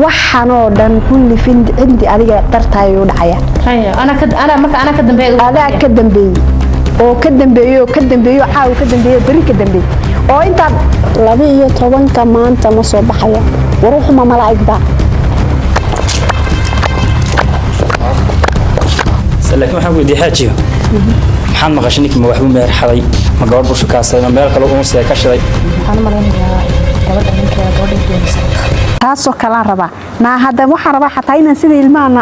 Waxaanoo dhan kulli findi cindi adiga dartaayuu dhacaya. Haya, ana ka ana marka ana ka dambeeya. Adaa ka dambeeyey oo ka dambeeyey oo ka dambeeyey oo caawa ka dambeeyey, beri ka dambeeyey oo intaad 12-ka maanta ma soo baxaya. Waruuxuma malaa'igba. Laakiin waxaan weydiiyey xaajiyo, maxaad maqashay? Ninkii ma waxbuu meer xaday, ma gabadh buu shukaasay, ma meel kale uun see ka shiday? Waxaan u malaynayaa gabadha ninkeeda gabadha doonaysa. Taasoo kalaan rabaa naa. Hadda waxaan rabaa xataa inaan sida ilmahana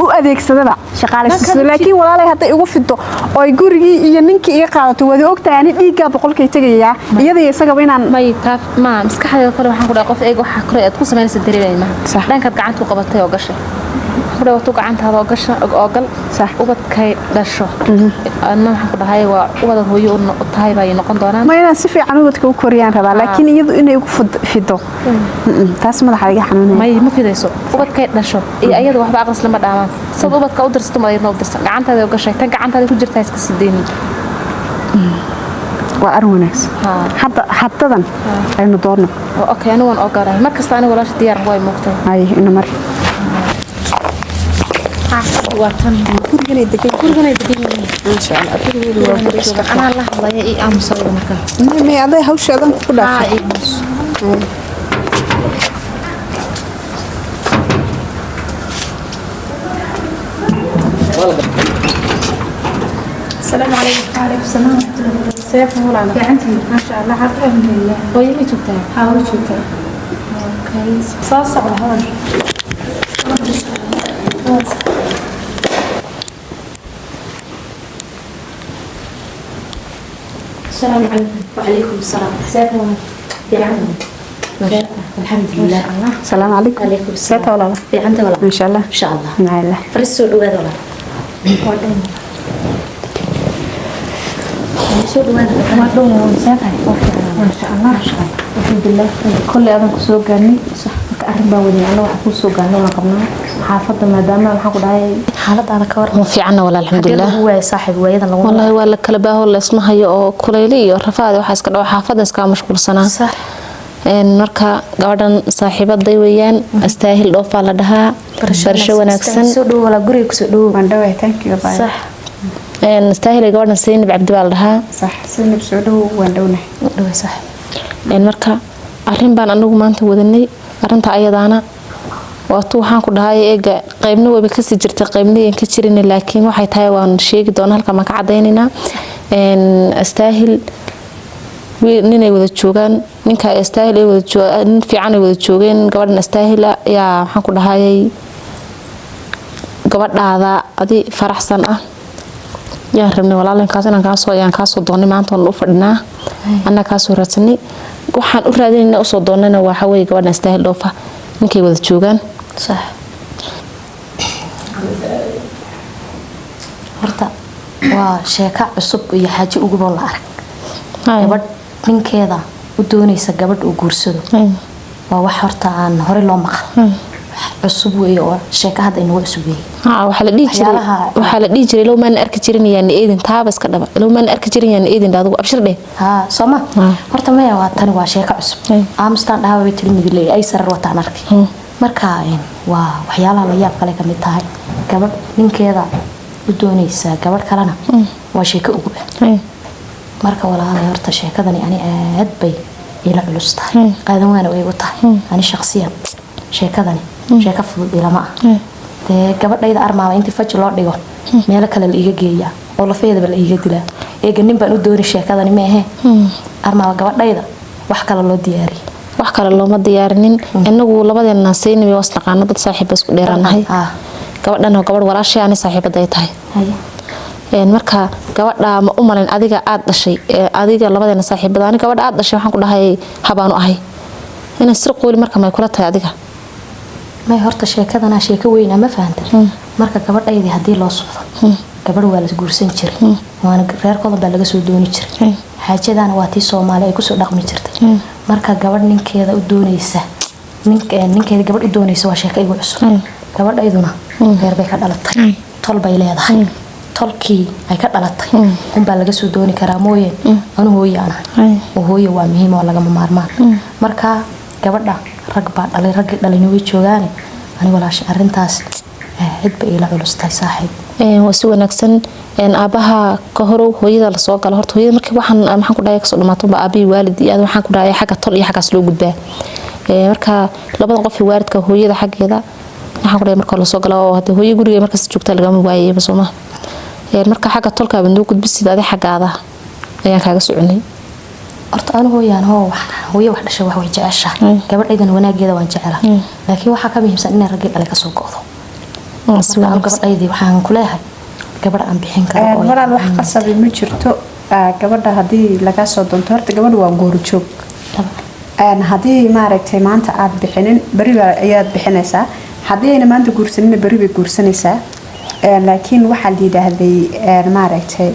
u adeegsadaba shaqaalaysiiso, laakiin walaalay, hadday igu fido oo ay gurigii iyo ninkii iga qaadato, waad ogtahay ani dhiiggaa boqolkay tegayaa, iyada iyo isagaba inaan May, taaf ma maskaxdeeda kale. Waxaan ku dhahay qof eeg waxa kore aad ku samaynaysa dareemay ma. Dhankaad gacanta ku qabatay oo gashay, waxaan ku dhahay watu gacantaada oo gasha oo gal. Ubadkay dhasho adna, waxaan ku dhahay waa ubada hooyo u tahay bay noqon doonaan. Ma inaan si fiican ubadka u koriyaan rabaa, laakiin iyadu inay igu fido, taas madaxa iga xanuunaya. May, ma fidayso. Ubadkay dhasho iyo ayada waxba aqris lama dhaamaan. Sad ubadka u dirsato madayadna u dirsan. Gacantaada oo gashay, tan gacantaada ku jirtaa, iska sii deynin. Waa arrin wanaagsan. Hadda haddadan aynu doonno. Okay, anigu waan ogolahay mar kasta. Anigu walaasha diyaar way muuqtay. Ay, ina mari. Waa tan. Guriganay degan. Guriganay degan yihiin. Maasha Allah, gurigeedu waa guri iska Anaa la hadlaya, ii aamusayda marka. May, aday hawshaadan ku dhaafay. Ii aamus. السلام عليكم. وعليكم السلام ورحمة الله وبركاته. سيف ولا فيعنتي؟ ما شاء الله، الحمد لله. Hooyo ma joogtaa? حاول شوكا صاصة على هون. السلام عليكم. وعليكم السلام. سيف ولا فيعنتي؟ الحمد لله. Asalaamu calaykum. عليكم السلام. Seeta walaala? فيعنتي ولا؟ Maasha Allah. إن شاء الله. Macalah. Faris, soo dhawaada walaal, soo dhawaada. Waa dhow seefahay. ما شاء الله، الحمد لله. Kolley adan ku soo gaarnay marka arrin baan wadnay. Alla waxa kuu soo gaarnay waan qabnaa xaafadda, maadaama waxaan ku dhahay Xaaladaada ka waran? Ma fiicanna walaal, alxamdulilah. Lagu waayay saaxiib waayadan lagu Wallaahi waa la kala baaho, la isma hayo oo kulayli iyo rafaad waxaa iska dhaco, xaafadda iskaga mashquulsanaa. Marka gabadhan saaxiibaday weeyaan, Astaahil Dhoofaa la dhahaa. Barasho wanaagsan. Soo dhawo walaal, guriga kusoo dhawo. Waan dhawahay, thank you, bye. Astaahil, gabadhan Saynab Cabdi baa la dhahaa. Sax, Saynab, soo dhow, waan dhownahay. Dhawo saaxiib. Marka arrin baan anagu maanta wadanay. Arrinta ayadaana waatu waxaan ku dhahay eega qaybna wayba kasii jirtay, qaybna yan ka jirin, laakiin waxay tahay waan sheegi doonaa, halkan baan ka cadaynaynaa. Astaahil ninay wada joogaan, ninka Astaahil ay wada joogaan, nin fiican ay wada joogeen. Gabadhan Astaahila ayaa waxaan ku dhahayay gabadhaada adi faraxsan ah yaan rabnay walaalinkaas inaan kaasoo yaan kaasoo doonay. Maanta waan u fadhinaa, annaga kaasoo raadsanay. Waxaan u raadinayna usoo doonayna waxa weeye gabadhan Astaahil Dhoofa ninkay wada joogaan. Sax, horta waa sheeko cusub iyo xaajo uguboo la arag. Gabadh ninkeeda u doonaysa gabadh uu guursado waa wax horta aan hore loo maqal. Wax cusub weeye oo sheeko hadda inagu cusub weeye. Waxaa la dhihi jiray waxaa la dhihi jiray low maan arki jirin yaana eedin, taaba iska dhaba, low maan arki jirin yaana eedin, adigu abshir dheh. Haa, sooma? Horta maya, waa tani waa sheeko cusub. Aamustaan dhahaa way tiri midiley ay sarar wataan arkay. Marka waa waxyaalaha la yaab kale ka mid tahay. Gabadh ninkeeda u doonaysa gabadh kalena waa sheeko ugu ah. Marka walaalay, horta sheekadani ani aad bay ila culus tahay, qaadan waana way igu tahay. Ani shaqsiyan sheekadani sheeko fudud ilama ah. Dee gabadhayda armaaba intii faji loo dhigo meelo kale la iiga geeyaa oo lafeedaba la iiga dilaa. Eega nin baan u dooni sheekadani ma ahe, armaaba gabadhayda wax kale loo diyaariyay. Wax kale looma diyaarinin. Inagu labadeena Saynabi waas naqaano, dad saaxiiba isku dheeraanahay. Gabadhan oo gabadh walaashay ani saaxiibada ay tahay. Marka gabadha ma u malayn adiga aad dhashay, adiga labadeena saaxiibada, ani gabadha aad dhashay waxaan ku dhahay habaanu ahay inaan sir qooli. Marka may kula tahay adiga? May, horta sheekadana sheeko weyn ma fahanta. Marka gabadhaydii haddii loo socdo, gabadh waa la guursan jiray, waana reerkoodan baa laga soo dooni jiray. Xaajadana waa tii Soomaali ay kusoo dhaqmi jirtay. Marka gabadh ninkeeda u doonaysa, ninkeeda gabadh u doonaysa, waa sheeko igu cusub. Gabadhayduna reer bay ka dhalatay, tol bay leedahay. Tolkii ay ka dhalatay unbaa laga soo dooni karaa mooye. Anu hooye aan ahay oo hooye waa muhiim oo lagama maarmaan. Marka Gabadha rag baa dhalay, raggii dhalayna way joogaane. Ani walaashay arrintaas cidba iila culus tahay, saaxiib. Waa si wanaagsan. Aabaha ka horow, hooyada lasoo galo horta. Hooyada markii waxaan, maxaan ku dhahay, kasoo dhamaato ba aabihii, waalid iyo aad, waxaan ku dhahay, xagga tol iyo xaggaas loo gudbaa. Marka labadan qof ee waalidka, hooyada xaggeeda, waxaan ku dhahay, marka lasoo galo oo hadee hooyo guriga markaas joogta lagama waayayba, soo maha? Marka xagga tolka baad noo gudbisid, adi xaggaada ayaan kaaga soconay. Horta anu hooyaan hoo wax hooyo wax dhashay wax way jeceshahay, gabadhaydana wanaageeda waan jecelahay, laakiin waxaa ka muhiimsan inay raggii dhalay kasoo go'do. Waa si Marka anu wanaagsan. gabadhaydii waxaan ku leeyahay gabadh aan bixin karo oo Walaal, wax qasabi ma jirto. Gabadha haddii laga soo doonto, horta gabadha waa goorjoog. Haddii maaragtay maanta aad bixinin, beri ayaad bixinaysaa. Haddii ayna maanta guursanina, beri bay guursanaysaa. Laakiin waxaa la yidhaahday, maaragtay,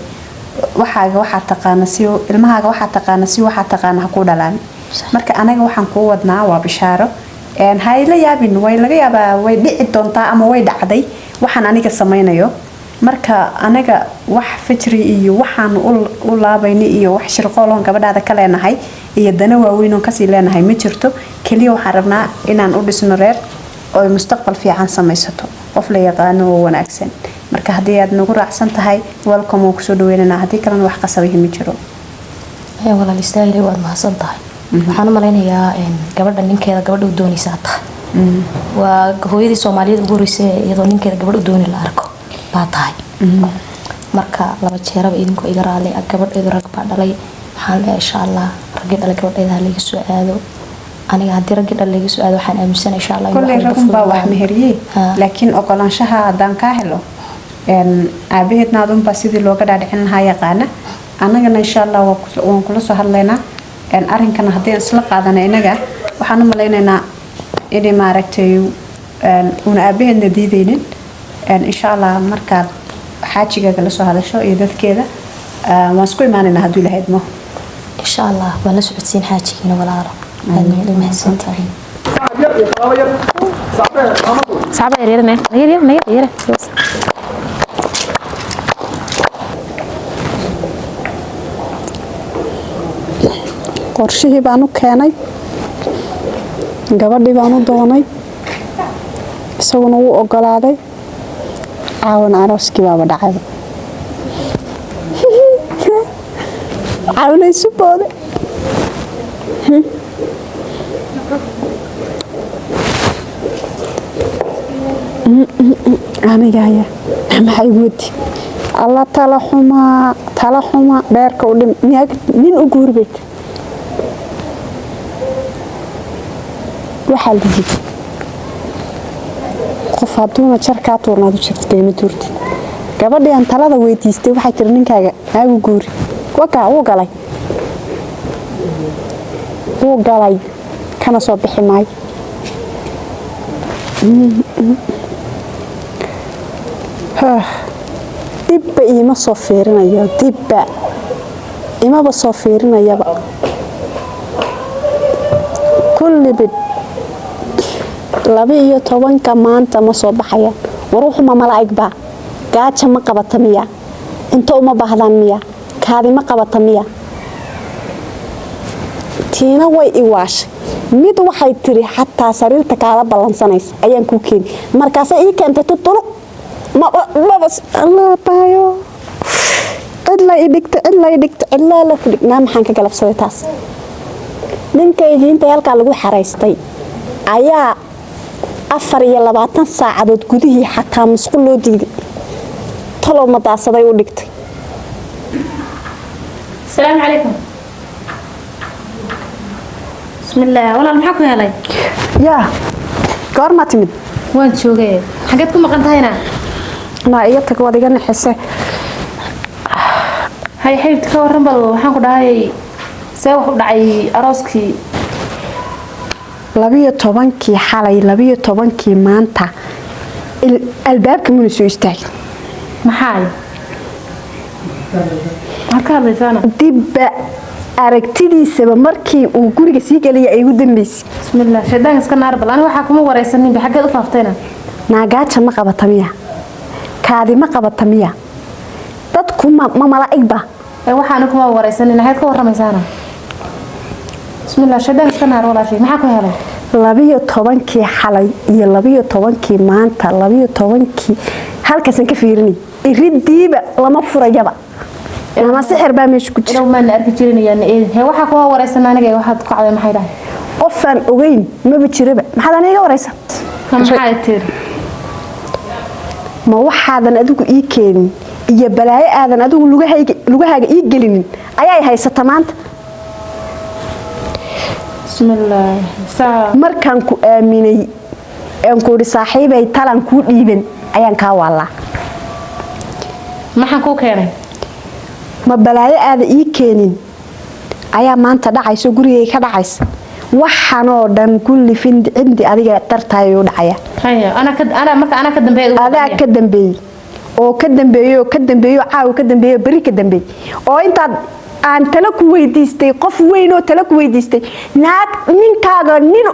waxaaga waxaa taqaana si ilmahaaga waxaa taqaana si waxaa taqaana ha ku dhalaan. Marka anaga waxaan kuu wadnaa waa bishaaro. Ha ila yaabin, way laga yaabaa, way dhici doontaa ama way dhacday waxaan aniga samaynayo. Marka anaga wax fajri iyo waxaan u laabayna iyo wax shirqooloon gabadhaada ka leenahay iyo dana waaweyn oon kasii leenahay ma jirto. Keliya waxaan rabnaa inaan u dhisno reer oo ay mustaqbal fiican samaysato, qof la yaqaano oo wanaagsan. Marka haddii aad nagu raacsan tahay, welcome, waan kusoo dhaweynanaa. Haddii kalena wax qasabahi ma jiro. Walaal istaahile, waad mahadsan tahay. Waxaan u malaynayaa gabadha ninkeeda gabadha u doonaysaa tahay. Waa hooyadii Soomaaliyeed ugu horeysay iyadoo ninkeeda gabadh u dooni la arko baa tahay. Marka laba jeeraba idinkoo iga raali ah, gabadheedu rag baa dhalay. Waxaan leeyahay, insha Allah, raggii dhalay gabadheeda ha laiga soo aado. Aniga haddii raggii dhalay laiga soo aado, waxaan aaminsanahay insha Allah in Kolley wax walba ragun baa wax fududaan. meheriyey, laakiin ogolaanshaha haddaan kaa helo, aabaheedna adunbaa sidii looga dhaadhicin lahaa yaqaana. Annagana insha Allah waan kula soo hadlaynaa. Arrinkana haddii aan isla qaadana, inaga waxaan u malaynaynaa inay maaragtay uuna aabaheedna diideynin. Insha Allah markaad xaajigaaga la soo hadasho iyo dadkeeda, waan isku imaanaynaa hadduu Ilaahay idmo. Insha Allah waan la socodsiin xaajigiina. Walaalo, aad u mahadsantihiin. Sacba yaryar, yar yar yar yar yar. Qorshihii baan u keenay, gabadhii baan u doonay, isaguna wuu ogolaaday. Caawan arooskii baaba dhacayba, caawina isu booday. Aniga aya maxay wadi alla tala xumaa, tala xuma dheerka u dhim nin u guuri bay tiri. Waxaa la yidhi qof hadduuna jar kaa tuurnaad u jirta qiimo tuurtid. Gabadhii aan talada weydiistay waxay tiri, ninkaaga naagu guuri. Wakaa wuu galay, wuu galay, kana soo bixi maayo. Dibba iima soo fiirinayo, dibba imaba soo fiirinayaba. Kulli bid 12-ka maanta ma soo baxayaan. War wuxuma malaa'ig baa? Gaaja ma qabata miya? Cunto uma baahdaan miya? Kaadi ma qabata miya? Tiina way iwaashay. Mid waxay tiri, xataa sariirta kaala ballansanaysa ayaan kuu keeni. Markaasay ii keentay tutuluq maba Allah baayo, cidla i dhigta, cidla i dhigta, cidlaa la ku dhignaa. Maxaan ka galabsaday taas? Ninkaygii intay halkaa lagu xaraystay ayaa 24 saacadood gudihii xataa musqul loo diiday. Talow madaasaday u dhigtay? السلام عليكم. بسم الله، والله maxaa ku helay? Yaa, goormaa timid? Waan joogay. Xageed ku maqan tahayna? Naa iga tag, waad iga naxise. Hay xaybti, ka waran bal, waxaan ku dhahay, see wax u dhacay arooskii? 12-kii xalay, 12-kii maanta albaabka muna soo istaagin. Maxay, maxaad ka hadlaysaana? Dibba aragtidiisaba markii uu guriga sii gelaya ay ugu dambeysay. Bismillah, shaydaanka iska naar. Bal aniga waxaa kuma wareysanin ba, xageed u faaftayna? Naagaaja ma qabata miya? Kaadi ma qabata miya? Dadku ma malaa'igba? Ee waxaana kuma wareysanin, maxaad ka waramaysaana? Bismillah, shaydaan iska naar walaashay. Maxaa ku helay? 12-kii xalay iyo 12-kii maanta, 12-kii halkaasaan ka fiirinay, iridiiba lama furayaba, ama sixir baa meesha ku jira. Ilow maana arki jirin yaana eedin. Hee, waxaa kuga wareysan aniga, waxaad ku kacday maxay dhahay? Qofaan ogeyn maba jiraba. Maxaad aniga wareysa? Maxay tiri? Ma waxaadan adigu ii keenin iyo balaayo aadan adigu lugahaaga ii gelinin ayay haysata maanta. Bismillah, saa. Markaan ku aaminay aan ku idhi saaxiibay talan kuu dhiiban ayaan kaa waallaa. Maxaan kuu keenay? Ma balaayo aada ii keenin ayaa maanta dhacayso, gurigay ka dhacaysa? Waxanoo dhan kulli findi cindi adiga dartaayuu dhacaya. Haya, ana ka ana marka ana ka dambeeyay. Adaa ka dambeeyey oo ka dambeeyey oo ka dambeeyey oo caawa ka dambeeyey oo berri ka dambeeyey, oo intaad aan talo ku weydiistay, qof weyn oo talo ku weydiistay, naag ninkaaga nin.